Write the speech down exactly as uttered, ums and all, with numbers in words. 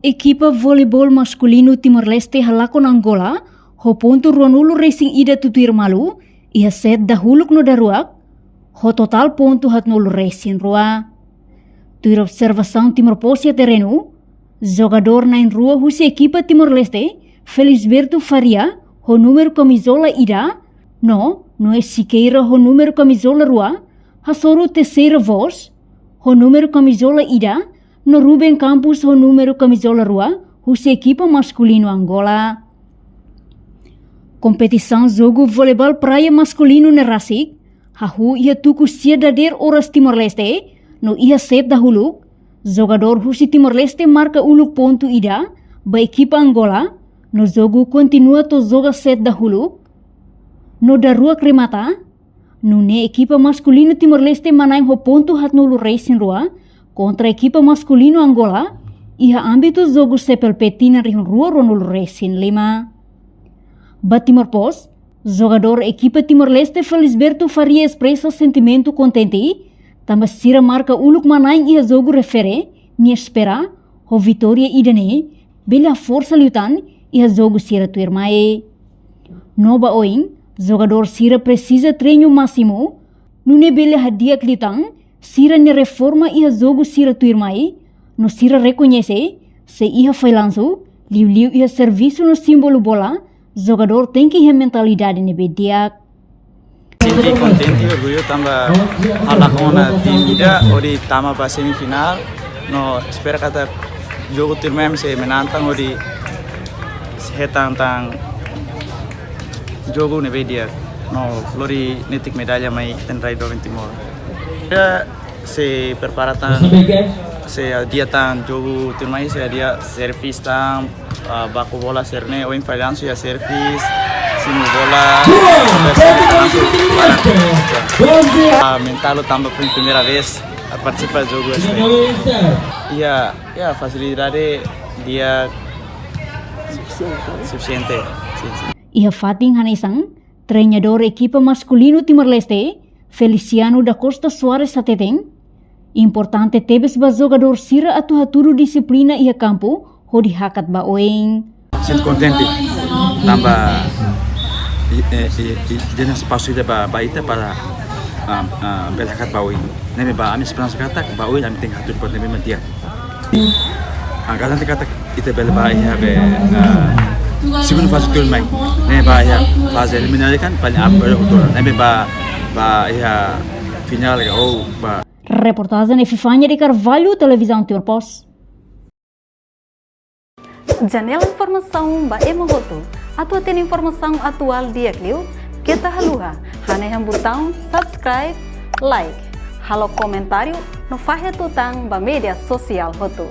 Ekipa voleibol maskulinu Timor-Leste halakon Angola ho pontu ruanulu resin ida tutuir malu iha set dahuluk no daruak, ho totál pontu haatnulu resin rua. Tuir observasaun Timor Post iha terrenu, jogadór na'in-rua husi ekipa Timor-Leste, Felisberto Faria, ho númeru kamizola ida, no Noé Siqueira ho númeru kamizola rua, hasoru terseira vós, ho númeru kamizola ida, no Ruben Campos ho númeru kamizola rua, husi ekipa maskulinu Angola. Kompetisaun jogu voleibol praia maskulinu ne'e rasik hahú iha tuku sia dadeer oras Timor-Leste, no iha set dahuluk, jogadór husi Timor-Leste marka uluk pontu ida ba ekipa Angola, no jogu kontinua to'o joga set dahuluk, no daruak remata, nune'e ekipa maskulinu Timor-Leste manán ho pontu haatnulu resin rua kontra ekipa maskulinu Angola, iha ámbitu jogu C P L P tinan rihun rua ruanulu resin lima. Ba Timor Post, jogadór ekipa Timor-Leste Felisberto Faria espresa sentimentu kontente, tanba sira marka uluk manán iha jogu refere, nia espera, ho vitória ida-ne'e, bele haforsa liután iha jogu sira tuirmai. No ba oin, jogadór sira presiza treinu másimu, nune'e bele hadi'ak liután sira-nia reforma iha jogu sira tuirmai, no sira rekoñese, se iha fallansu, liuliu iha servisu no símbolu bola, jogadór tenke iha mentalidade ne'ebé di'ak. Sente kontente, orgullu tanba halakon ona tim ida hodi tama ba semifinál, no espera katak jogu tuirmai sei menantang hodi hetan tan jogu ne'ebé di'ak, no lori netik medalla mai ita-nia rai doben Timor. Ita sei prepara tan, sei hadi'a tan jogu tuirmai, sei hadi'a servis tan, ah, baku bola sira-ne'e, ohin fallansu iha servis, simu bola, ah, mentál tanba foin primeira vez partisipa jogu hanesan ne'e. Iha, iha fasilidade di'ak sufisiente. Sin, sin. Iha fatin hanesan, treinadór ekipa maskulinu Timor-Leste, Feliciano da Costa Soares hateten, importante tebes ba jogadór sira atu hatudu dixiplina iha kampu hodi hakat ba oin. Sente kontente tanba i, i, i, i, dena espasu ida ba, ba ita para, ah, ah, bele hakat ba oin. Ne'ebé ba ami esperansa katak ba oin ami tenke hatudu buat ne'ebé mak di'ak. Ah, garante katak ita bele ba iha be, ah, segundu faze tuirmai. Ne'e ba iha faze eliminatória kan paling apa hotu. Ne'ebé ba, ba iha finál ka ou ba. Reportajen Epifania de Carvalho, Televizaun Timor Post. Janela informasaun ba ema hotu. Atu hatene informasaun atuál di'ak liu, keta haluha hanehan butaun subscribe, like, halo komentáriu no fahe tutan ba média sosiál hotu.